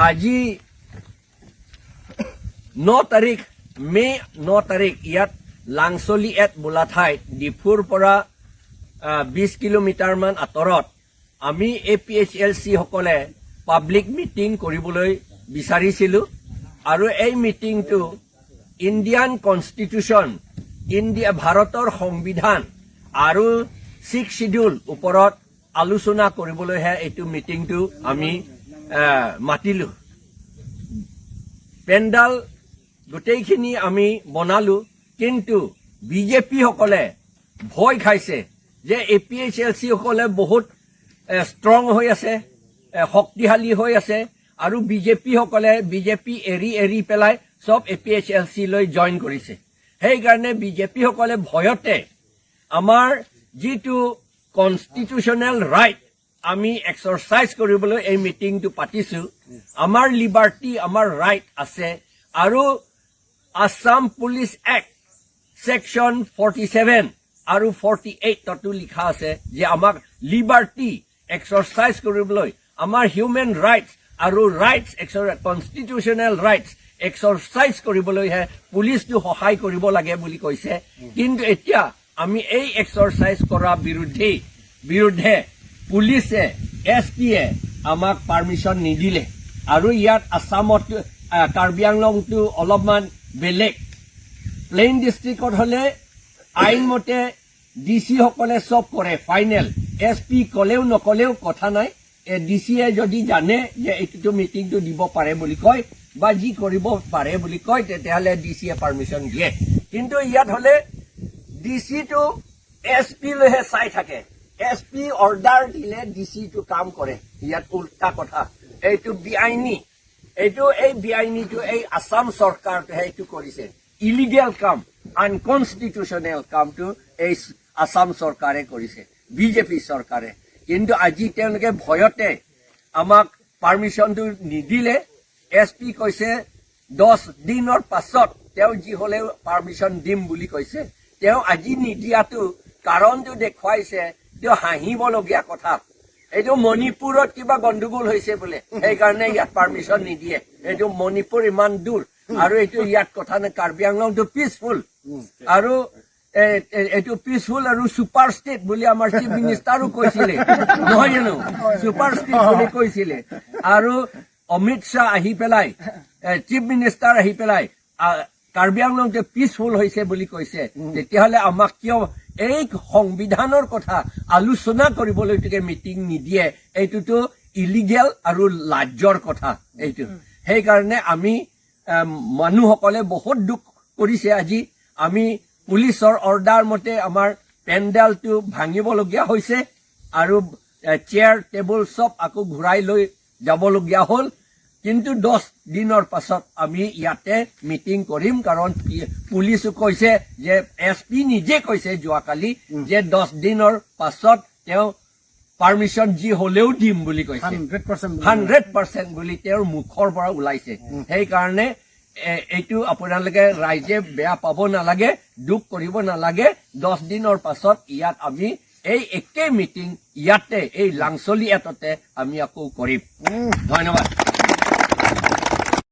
আজি 9 তাৰিখ, মে' 9 তাৰিখ, ইয়াত লাংচলি এট বোলা ঠাইত ডিফুৰ পৰা 20 কিলোমিটাৰমান আঁতৰত আমি এপিএইচএলচি সকলে পাব্লিক মিটিং কৰিবলৈ বিচাৰিছিলোঁ। আৰু এই মিটিংটো ইণ্ডিয়ান কনষ্টিটিউশ্যন, ইণ্ডিয়া ভাৰতৰ সংবিধান আৰু ছিক্স চিডিউল ওপৰত আলোচনা কৰিবলৈহে এইটো মিটিংটো আমি মাতিলোঁ। পেণ্ডাল গোটেইখিনি আমি বনালো, কিন্তু বিজেপিসকলে ভয় খাইছে যে এপিএইচএলচি সকলে বহুত ষ্ট্ৰং হৈ আছে, শক্তিশালী হৈ আছে আৰু বিজেপিসকলে বিজেপি এৰি এৰি পেলাই চব এপিএইচএলচি লৈ জইন কৰিছে। সেইকাৰণে বিজেপিসকলে ভয়তে আমাৰ যিটো কনষ্টিটিউচনেল ৰাইট আমি এক্সাৰচাইজ কৰিবলৈ এই মিটিংটো পাতিছো, আমাৰ লিবাৰ্টি, আমাৰ ৰাইট আছে আৰু আছাম পুলিচ এক্ট ছেকশ্যন 47 আৰু 48তো লিখা আছে যে আমাক লিবাৰ্টি এক্সাৰচাইজ কৰিবলৈ, আমাৰ হিউমেন ৰাইটছ আৰু ৰাইটছ, কনষ্টিটিউচনেল ৰাইটছ এক্সাৰচাইজ কৰিবলৈহে পুলিচটো সহায় কৰিব লাগে বুলি কৈছে। কিন্তু এতিয়া আমি এই এক্সাৰচাইজ কৰা বিৰুদ্ধে পুলিচে, এছপিয়ে আমাক পাৰ্মিশ্যন নিদিলে। আৰু ইয়াত আছামত কাৰ্বি আংলংটো অলপমান বেলেগ। প্লেইন ডিষ্ট্ৰিক্টত হ'লে আইনমতে ডি চিসকলে চব কৰে ফাইনেল। এছপি ক'লেও নকলেও কথা নাই। ডি চিয়ে যদি জানে যে এইটোতো মিটিংটো দিব পাৰে বুলি কয় বা যি কৰিব পাৰে বুলি কয়, তেতিয়াহ'লে ডি চিয়ে পাৰ্মিশ্যন দিয়ে। কিন্তু ইয়াত হ'লে ডি চিটো এছপি লৈহে চাই থাকে। এছপি অৰ্ডাৰ দিলে ডি চিটো কাম কৰে। ইয়াত উল্টা কথা। এইটো বেআইনী। এই বেআইনীটো এই আছাম চৰকাৰটোহে এইটো কৰিছে। ইলিগেল কাম, আনকনষ্টিটিউচনেল কামটো এই আছাম চৰকাৰে কৰিছে, বিজেপি চৰকাৰে। কিন্তু আজি তেওঁলোকে ভয়তে আমাক পাৰ্মিশ্যনটো নিদিলে। এছপি কৈছে 10 দিনৰ পাছত তেওঁ যি হলেও পাৰ্মিশ্যন দিম বুলি কৈছে। তেওঁ আজি নিদিয়াটো কাৰণটো দেখুৱাইছে, তেওঁ হাঁহিবলগীয়া কথা। এইটো মণিপুৰত কিবা গণ্ডগোল হৈছে বোলে, সেইকাৰণে ইয়াত পাৰ্মিশ্যন নিদিয়ে। এইটো মণিপুৰ ইমান দূৰ আৰু এইটো ইয়াত কথা নাই। কাৰ্বি আংলংটো পিচফুল আৰু এইটো পিচফুল আৰু ছুপাৰ ষ্টেট বুলি আমাৰ চিফ মিনিষ্টাৰো কৈছিলে, নহয় জানো? ছুপাৰ ষ্টেট বুলি কৈছিলে। আৰু অমিত শ্বাহ আহি পেলাই, চিফ মিনিষ্টাৰ আহি পেলাই কাৰ্বি আংলংটো পিচফুল হৈছে বুলি কৈছে। তেতিয়াহ'লে আমাক কিয় এই সংবিধানৰ কথা আলোচনা কৰিবলৈ মিটিং নিদিয়ে? এইটোতো ইলিগেল আৰু লাজৰ কথা এইটো। সেইকাৰণে আমি মানুহসকলে বহুত দুখ কৰিছে। আজি আমি পুলিচৰ অৰ্ডাৰ মতে আমাৰ পেণ্ডেলটো ভাঙিবলগীয়া হৈছে আৰু চেয়াৰ টেবুল চব আকৌ ঘূৰাই লৈ যাবলগীয়া হ'ল। কিন্তু 10 দিনৰ পাছত আমি ইয়াতে মিটিং কৰিম, কাৰণ পুলিচো কৈছে যে, এছপি নিজে কৈছে যোৱাকালি যে 10 দিনৰ পাছত তেওঁ পাৰ্মিশ্যন যি হলেও দিম বুলি কৈছে। 100%। 100% বুলি তেওঁৰ মুখৰ পৰা ওলাইছে। সেইকাৰণে এইটো আপোনালোকে ৰাইজে বেয়া পাব নালাগে, দুখ কৰিব নালাগে। 10 দিনৰ পাছত ইয়াত আমি এই একে মিটিং ইয়াতে এই লাংচলি এটতে আমি আকৌ কৰিম। ধন্যবাদ।